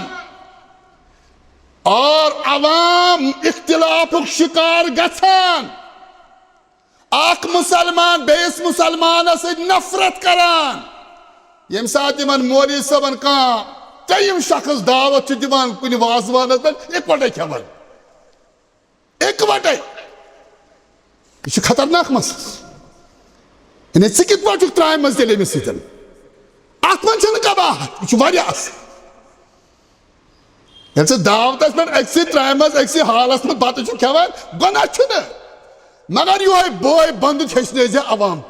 اور عوام اختلافُک شکار گژھان۔ اکھ مسلمان بیٚیِس مسلمانس سۭتۍ نفرت کران۔ ییٚمہِ ساتہٕ یِمن مولوی صٲبن کانٛہہ ترٛیٚیِم شخص دعوت چھُ دِوان کُنہِ وازوانس پٮ۪ٹھ، اِکوٹے کھٮ۪وان۔ اِکوٹے۔ یہِ چھُ خطرناک مسلہٕ۔ یعنی ژٕ کِتھ پٲٹھۍ چھُکھ ترٛامہِ منٛز تیٚلہِ أمِس سۭتۍ؟ اَتھ منٛز چھَنہٕ قباحت، یہِ چھُ واریاہ اَصٕل۔ ییٚلہِ ژٕ دعوتس پٮ۪ٹھ أکسٕے ترٛامہِ منٛز، أکسٕے حالس منٛز بتہٕ چھُکھ کھٮ۪وان، گۄناہ چھُنہٕ۔ مگر یِہوٚے بوے بندُت ہیٚچھنٲے زِ عوام۔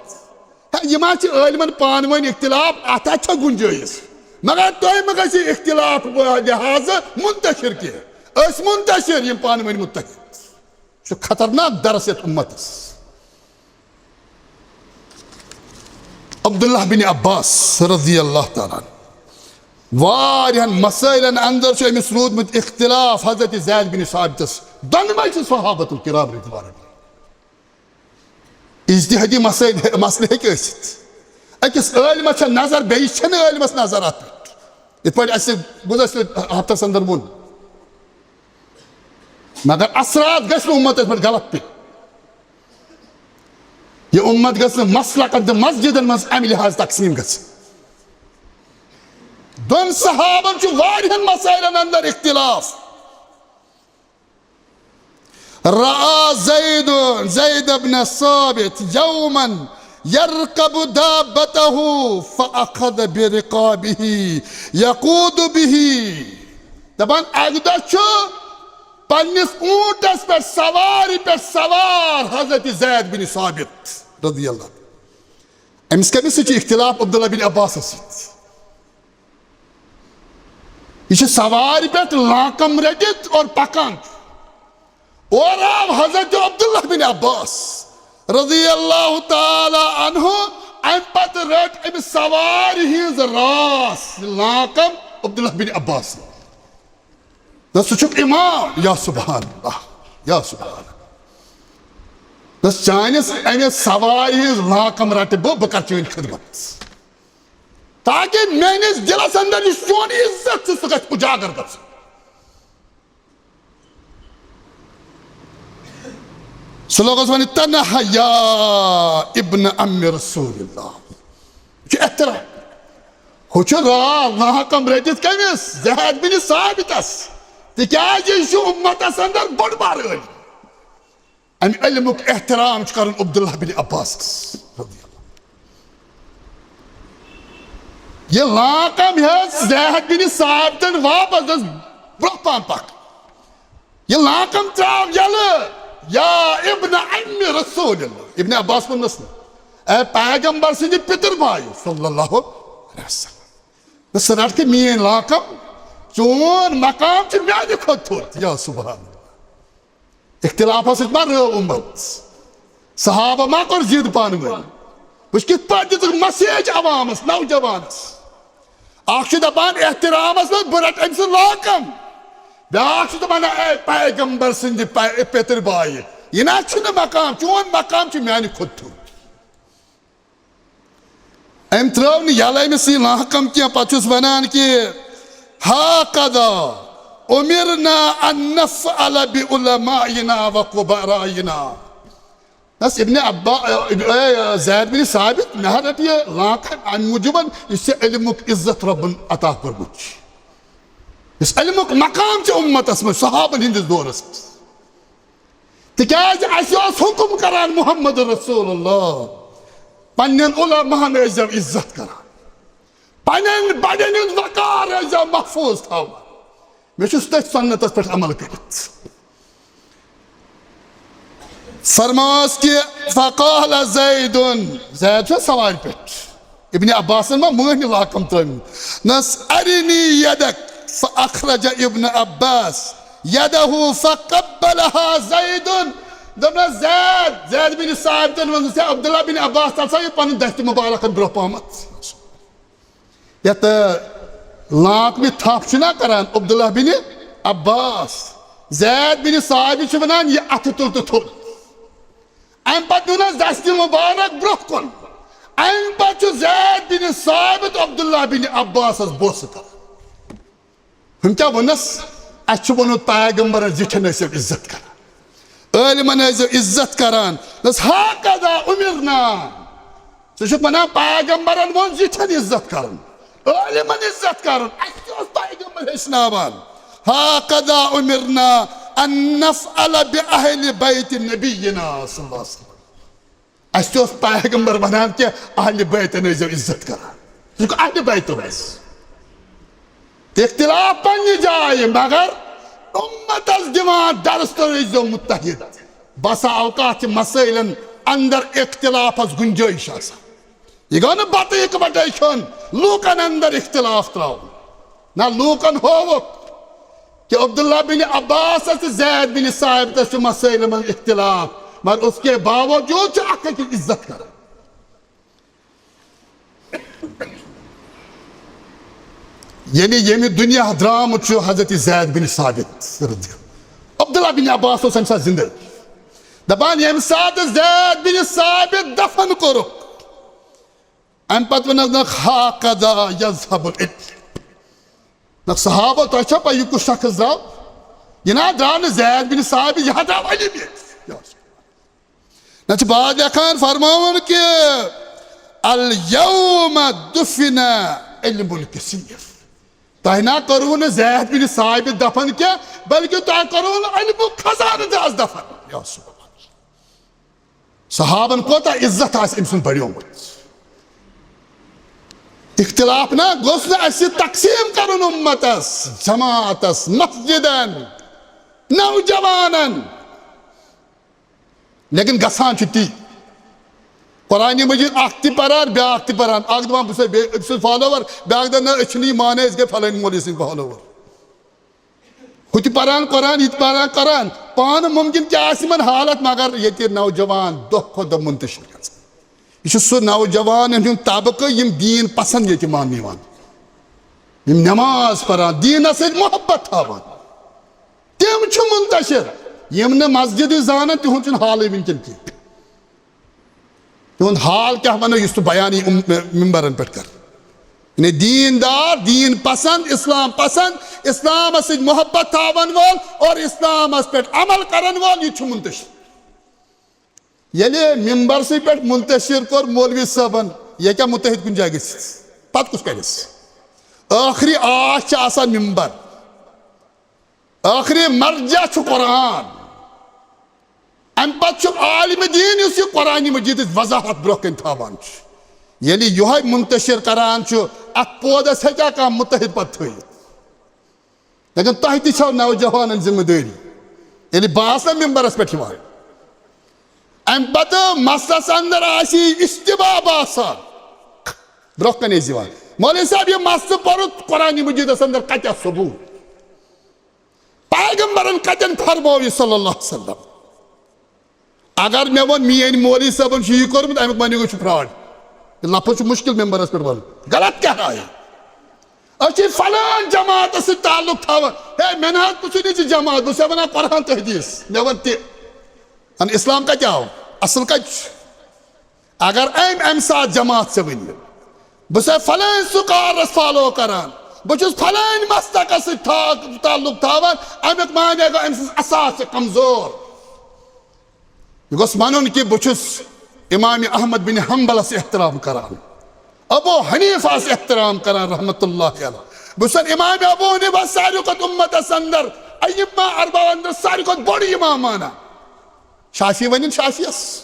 ہے، یہِ ما چھِ عٲلمن پانہٕ ؤنۍ اختلاف، اَتھ ہا چھےٚ گُنجٲیِش۔ مگر تۄہہِ مہ گژھِ اختلاف لحاظہٕ منتشر کینٛہہ۔ أسۍ منتشر، یِم پانہٕ ؤنۍ متحد۔ یہِ چھُ خطرناک درس یتھ امتس۔ عبداللہ بن عباس رضی اللہ تعالیٰ عنہ، واریاہن مسائلن اندر چھُ أمِس روٗدمُت اختلاف حضرت زید بن ثابتس۔ دۄنوَے چھِ صحابۃ الکرام رضوان اللہ۔ اجتہادی مسائل، مسلہٕ ہیٚکہِ ٲسِتھ۔ أکِس عٲلمس چھےٚ نظر، بیٚیِس چھَنہٕ عٲلمس نظر اَتھ پٮ۪ٹھ۔ یِتھ پٲٹھۍ اَسہِ گُزشتہٕ ہفتس اندر ووٚن۔ مگر اثرات گژھِ نہٕ اُمتس پٮ۪ٹھ غلط پیٚنۍ۔ یہِ اُمت گژھِ نہٕ مسلکن تہٕ مسجدن منٛز اَمہِ لحاظ تقسیٖم گژھٕنۍ۔ دۄن صحابن چھُ واریاہن مسائلن اندر اختلاف۔ رأى زيد، زيد بن ثابت، يوما يركب دابته فأخذ برقابه يقود به۔ دپان، اکہِ دۄہ چھُ پننِس اوٗنٹس پٮ۪ٹھ سوارِ پٮ۪ٹھ سوار حضرت زید بن ثابت رضی اللہ عنہ۔ أمِس کٔمِس سۭتۍ چھُ اختلاف؟ عبداللہ بن عباسس سۭتۍ۔ یہِ چھُ سوارِ پٮ۪ٹھ لانکم رٔٹِتھ اور پکان چھُ۔ اور آو حضرت عبداللہ بن عباس رضی اللہ تعالیٰ عنہ، اَمہِ پتہٕ رٔٹ أمِس سوارِ ہٕنٛز راس، یہِ لانکم عبداللہ بن عباس۔ نہ، سُہ چھُکھ امام، یا سبحان اللہ، یا سبحان اللہ۔ نہ، چٲنِس أمِس سوارِ ہٕنٛز لانکم رٹہٕ بہٕ، بہٕ کرٕ چٲنۍ خدمت۔ تاکہ میٲنِس دِلس اندر یُس چون عزت چھُ، سُہ گژھِ اجاگر گژھُن۔ سُہ لوگُس وننہِ، "تنح یا ابن عم رسول اللہ۔" یہِ چھُ احترام۔ ہُہ چھُ راز لانکم رٔٹِتھ کٔمِس؟ زید بن ثابتس۔ تِکیازِ یہِ چھُ اُمتس اندر بوٚڑ بار عٲلم۔ امہِ علمُک احترام چھُ کرُن عبداللہ بن عباسس رضی اللہ۔ یہِ لانکم ہیٚژ زید بن ثابتن واپس، دٔپِس، "برونٛہہ پہم پکھ۔" یہِ لانکم ترٛاو یلہٕ، "یا ابن عم رسول اللہ۔" ابن عباس ووٚننس نہٕ، "اے پیغمبر سٕنٛدِ پِتٕر بایہِ صلی اللہ علیہ وسلم۔" نہ، سُہ رٹکھ میٲنۍ لانکم، چون مقام چھُ میانہِ کھۄتہٕ تھوٚد۔ یا سبحان اللہ۔ اختلافس سۭتۍ ما رٲو اُمت؟ صحابہ ما کوٚر ضد پانہٕ ؤنۍ؟ وٕچھ کِتھ پٲٹھۍ دِژٕکھ مسیج عوامس، نوجوانس۔ اکھ چھُ دپان احترامس منٛز، "بہٕ رٹہٕ أمۍ سٕنٛز لانکم۔" بیاکھ چھُ دپان، "اے پیغمبر سٕنٛدِ پے-، پیٚتٕر بایہِ، یہِ نہ چھُنہٕ مقام، چون مقام چھُ میانہِ کھۄتہٕ تھوٚد۔" أمۍ ترٲو نہٕ یَلہٕ أمِس یہِ لانکم کینٛہہ، پتہٕ چھُس وَنان کہِ، "هكذا أمرنا أن نفعل بعلمائنا وكبرائنا۔" بس ابن عبا-، اے، زید بن ثابت، مےٚ حظ رٔٹ یہِ لانکم اَمہِ موٗجوٗبَن، یُس ژےٚ علمُک عزت رۄبَن عطا کوٚرمُت چھُ، یُس علمُک مقام چھُ اُمتَس منٛز، صحابَن ہٕنٛدِس دورَس منٛز۔ تِکیازِ اَسہِ اوس حُکُم کران محمد رسول اللہ، پننٮ۪ن علماہن ٲسۍزیو عزت کران، پننٮ۪ن بڑٮ۪ن ہُنٛد وقار ٲسۍزیو محفوظ تھاوان۔ مےٚ چھُس تٔتھۍ سنتس پٮ۪ٹھ عمل کٔرِتھ۔ فرماوس کہِ، فقال زیدن، زید چھُ سوارِ پٮ۪ٹھ۔ ابن عباسن ما مٲنۍ لانکم ترٲومٕژ؟ نس، ارنی یدک، فاخرج ابن عباس یدہ فقبلها زید۔ دوٚپنس، زید، زید بن ثابتن ووٚنُس، ہے عبداللہ بن عباس، ژٕ ژھا یہِ پنُن دستہِ مبارکن برونٛہہ پہمتھ۔ یتھ، آ، لانکمہِ تھپھ چھُنہ کران عبداللہ بن عباس، زید بن ثابت چھُ ونان، یہِ اتھٕ تُل تہٕ تھوٚد۔ امہِ پتہٕ نیونس دستہِ مبارک برونٛہہ کُن۔ امہِ پتہٕ چھُ زید بن ثابت عبداللہ بن عباسس بوسہٕ کران۔ ہُم کیٛاہ ووٚنس؟ اسہِ چھُ ووٚنمُت پیغمبرن زِٹھٮ۪ن ٲسِو عزت کران، عٲلمن ٲسِو عزت کران۔ دوٚپس، ہاکذا امرنا۔ ژٕ چھُکھ ونان پیغمبرن ووٚن زِٹھٮ۪ن عزت کرُن، عٲلمن عزت کرُن۔ اسہِ تہِ اوس پیغمبر ہیٚچھناوان۔ ہاکذا امرنا ان نفعل باہل بیت نبینا صلی اللہ علیہ وسلم۔ اسہِ تہِ اوس پیغمبر ونان کہِ اہل بیتن ٲسۍزیو عزت کران۔ ژٕ چھُکھ اہل بیتُک اَسہِ۔ اختلاف پننہِ جایہِ، مگر امتس دِوان درس تہٕ روٗزۍزیو متحد۔ بسا اوقات چھِ مسٲیلن اندر اختلافس گنجٲیش آسان۔ یہِ گوٚو نہٕ بَتہٕ اِکوَٹَے کھیوٚن، لوٗکَن اندر اختلاف ترٛاوُن۔ نہ، لوٗکَن ہووُکھ کہ عبداللہ بن عباسَس تہٕ زید بن ثابتَس چھُ مسٲیلَن منٛز اختلاف، مگر اس کے باوجود چھِ اکھ أکِس عزت کران۔ یعنی ییٚمہِ دُنیا درٛامُت چھُ حضرت زید بن ثابت رضی اللہ، عبداللہ بن عباس اوس اَمہِ ساتہٕ زِندٕ۔ دَپان، ییٚمہِ ساتہٕ زید بن ثابت دفن کوٚرُکھ، اَمہِ پتہٕ ووٚنُکھ، "ہاکذا یذہب العلم۔" نہ صحابہ، تۄہہِ چھا پَے یہِ کُس شخص درٛاو؟ یہِ نہ درٛاو نہٕ زید بن ثابت، یہِ ہا درٛاو علم ییٚتہِ۔ نہ چھِ بعض لیکھان فرماوان کہ الیوم دفن علم الکثیر۔ تۄہہِ نہ کوٚروٕ نہٕ زید بن ثابت دفن کینٛہہ، بلکہ تۄہہِ کوٚروٕ علمُک خزانہٕ تہِ آز دفن۔ یا سبحان اللہ۔ صحابن کوتاہ عزت آسہِ أمۍ سُنٛد بڑیومُت۔ اختلاف نہ گوٚژھ نہٕ اَسہِ تقسیٖم کرُن اُمتس، جماعتس، مسجدن، نوجوانن۔ لیکن گژھان چھُ تی۔ قرآن مجید اکھ تہِ پران، بیٛاکھ تہِ پران۔ اکھ دپان، "بہٕ چھُسے بیٚیہِ أمۍ سُنٛد follower"، بیٛاکھ دپان، "نہ، أسۍ چھِنہٕ یہِ مانان، أسۍ گٔے فلٲنۍ مولوی سٕنٛدۍ follower۔" ہُہ تہِ پران قرآن، یہِ تہِ پران قرآن۔ پانہٕ ممکن کیٛاہ آسہِ یِمن حالت، مگر ییٚتہِ نوجوان دۄہ کھۄتہٕ دۄہ منتشر گژھان۔ یہِ چھُ سُہ نوجوانن ہُنٛد طبقہٕ، یِم دیٖن پسند ییٚتہِ ماننہٕ یِوان، یِم نماز پران، دیٖنس سۭتۍ محبت تھاوان۔ تِم چھِ منتشر، یِم نہٕ مسجدٕے زانن، تِہُنٛد چھُنہٕ حالٕے وٕنکیٚن کینٛہہ۔ تِہُنٛد حال کیٛاہ وَنو، یُس نہٕ بیان یی اُم-، ممبرن پٮ۪ٹھ کر۔ یعنی دیٖن دار، دیٖن پسند، اسلام پسند، اسلامس سۭتۍ محبت تھاون وول اور اسلامس پٮ۪ٹھ عمل کرن وول، یہِ چھُ منتشر۔ ییٚلہِ ممبرسٕے پٮ۪ٹھ منتشر کوٚر مولوی صٲبن، یہِ کیٛاہ متحد کُنہِ جایہِ گٔژھِتھ؟ پتہٕ کُس کرٮ۪س؟ ٲخری آس چھِ آسان ممبر۔ ٲخری مرجع چھُ قرآن۔ اَمہِ پتہٕ چھُ عالم دیٖن، یُس یہِ قرآن مجیدٕچ وضاحت برٛونٛہہ کَنہِ تھاوان چھُ۔ ییٚلہِ یِہوٚے منتشر کران چھُ، اَتھ پودس ہیٚکیٛاہ کانٛہہ متحد پتہٕ تھٲوِتھ؟ لیکن تۄہہِ تہِ چھو نوجوانن ذمہٕ دٲری۔ ییٚلہِ بہٕ آسہٕ نا ممبرس پٮ۪ٹھ یِوان، اَمہِ پتہٕ مسلس اندر آسہِ اشتباہ باسان، برٛونٛہہ کَنہِ ٲسۍ یِوان، "مولوی صٲب، یہِ مسلہٕ پوٚرُتھ قرآن مجیدس اندر، کتہِ ثبوت؟" پیغمبرن کتٮ۪ن فرموو یہِ صلی اللہ علیہ وسلم؟ اگر مےٚ ووٚن، "میٲنۍ مولوی صٲبن چھُ یہِ کوٚرمُت"، امیُک معنی گوٚو چھُ fraud۔ یہِ لفظ چھُ مشکل ممبرس پٮ۪ٹھ ونُن۔ غلط کیٛاہ آیہِ؟ أسۍ چھِ فلٲنۍ جماعتس سۭتۍ تعلق تھاوان۔ ہے، مےٚ نہ حظ پرٛژھُے نہٕ ژٕ جماعت، بہٕ چھُسے ونان قرآن تہٕ حدیث، مےٚ وَن تہِ۔ ان اسلام کتہِ آو؟ اصل کتہِ چھُ؟ اگر أمۍ امہِ ساتہٕ جماعت ژےٚ ؤنِو، بہٕ چھُسے فلٲنۍ سکالرس follow کران، بہٕ چھُس فلٲنۍ مسلکس سۭتۍ تھا-، تعلق تھاوان، امیُک معنی گوٚو أمۍ سٕنٛز اساس چھِ کمزور۔ یہِ گوٚژھ ونُن کہِ بہٕ چھُس امام احمد بن حنبلس احترام کران، ابو حنیفہس احترام کران رحمت اللہ علیہ۔ بہٕ چھُس امام ابو حنیفہ ساروی کھۄتہٕ امتس اندر، ائمہ اربعہ اندر ساروی کھۄتہٕ بوٚڑ امام مانان۔ شافعی ونن شافعیس۔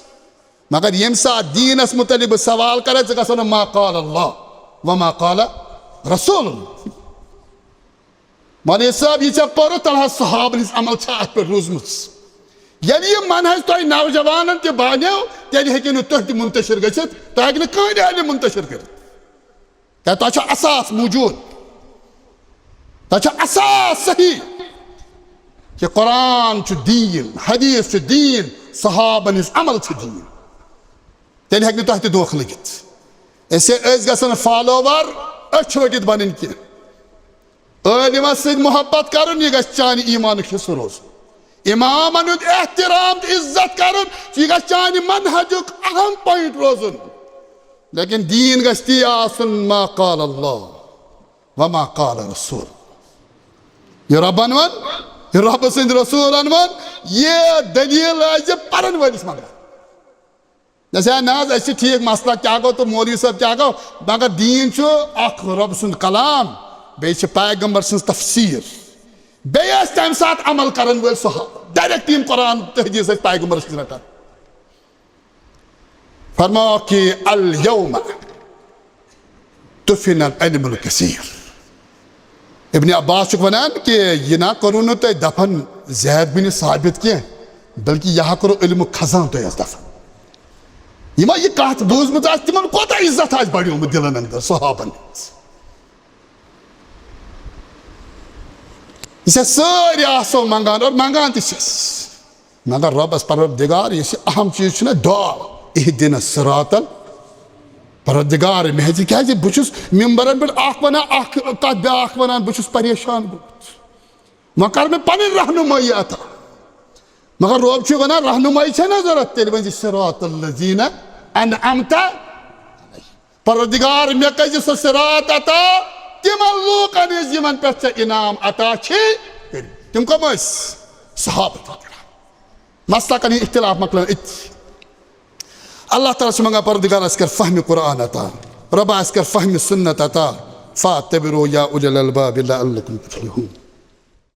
مگر ییٚمہِ ساتہٕ دیٖنس متعلق بہٕ سوال کرٕ، ژٕ گژھن ما قال اللہ و ما قال رسول اللہ۔ مولوی صٲب، یہِ ژےٚ پوٚرُتھ، تَلہٕ حظ صحابن ہٕنٛز عمل چھا اتھ پٮ۪ٹھ روٗزمٕژ؟ ییٚلہِ یہِ منہج تۄہہِ نوجوانن تہِ بانیو، تیٚلہِ ہیٚکِو نہٕ تُہۍ تہِ منتشر گٔژھِتھ، تۄہہِ ہیٚکہِ نہٕ کٕہٕنۍ عٲلِم منتشر کٔرِتھ۔ تۄہہِ، تۄہہِ چھُ اساس موٗجوٗد، تۄہہِ چھُ اساس صحیح کہِ قرآن چھُ دیٖن، حدیث چھُ دیٖن، صحابن ہٕنٛز عمل چھِ دیٖن۔ تیٚلہِ ہیٚکہِ نہٕ تۄہہِ تہِ دھوکہٕ لٔگِتھ۔ أسۍ، أسۍ گژھن follower أچھ ؤٹِتھ بنٕنۍ کینٛہہ۔ عٲلمس سۭتۍ محبت کرُن، یہِ گژھِ چانہِ ایٖمانُک حصہٕ روزُن۔ امامن ہُنٛد احترام تہٕ عزت کرُن، یہِ گژھِ چانہِ منہجُک اہم point روزُن۔ لیکن دیٖن گژھِ تی آسُن، ما قال اللہ و ما قال رسول۔ یہِ رۄبن ووٚن، یہِ رۄبہٕ سٕنٛدۍ رسوٗلن ووٚن، یہِ دٔلیٖل ٲسۍ زِ پرن وٲلِس منٛگان۔ دَپیٛاو، نہ حظ، أسۍ چھِ ٹھیٖک، مسلک کیٛاہ گوٚو تہٕ مولوی صٲب کیٛاہ گوٚو، مگر دیٖن چھُ اکھ رۄب سُنٛد کلام، بیٚیہِ چھِ پیغمبر سٕنٛز تفسیٖر، بیٚیہِ ٲسۍ تَمہِ ساتہٕ عمل کرن وٲلۍ صحابہٕ، direct یِم قرآن تہٕ حدیث ٲسۍ پیغمبرس نِش رٹان۔ فرماو کہ الیوم دفن العلم الکثیر۔ ابن عباس چھُکھ ونان کہ یہِ نہ کوٚروٕ نہٕ تۄہہِ دفن زید بن ثابت کینٛہہ، بلکہ یہِ ہا کوٚروٕ علمُک خزانہٕ تۄہہِ اَسہِ دفن۔ یِمو یہِ کتھ بوٗزمٕژ آسہِ، تِمن کوٗتاہ عزت آسہِ بڑیومُت دِلن اندر صحابن ہٕنٛز۔ یہِ چھا سٲری آسو منگان، اور منگان تہِ چھِس، مگر رۄبس پروردگار، یُس یہِ اہم چیٖز چھُنہ دعا، اہدنا الصراط ال-، پروردگار مےٚ ہیٚژِ، کیازِ بہٕ چھُس ممبرن پٮ۪ٹھ اکھ ونان، اکھ کتھ بیاکھ ونان، بہٕ چھُس پریشان گوٚمُت۔ وۄنۍ کر مےٚ پنٕنۍ رہنمٲیی عطا۔ مگر رۄب چھُ ونان، رہنمٲیی چھےٚ نہ ضروٗرت، تیٚلہِ ؤنۍ زِ صراط الذین انعمت۔ پروردگار، مےٚ کٔرۍ زِ سُہ صراط عطا تِمن لوٗکن ہٕنٛز، یِمن پٮ۪ٹھ ژےٚ انعام عطا چھِ کٔرمٕتۍ۔ تِم کم ٲسۍ؟ صحابہ کرام۔ مسلکن ہٕنٛدۍ اختلاف مۄکلن أتھی۔ اللہ تعالیٰ چھُ منگان، پروردگار، اَسہِ کر فہمِ قرآن عطا، رۄبا، اَسہِ کر فہمِ سنت عطا، فاعتبروا یا اولی الالباب لعلکم تفلحون۔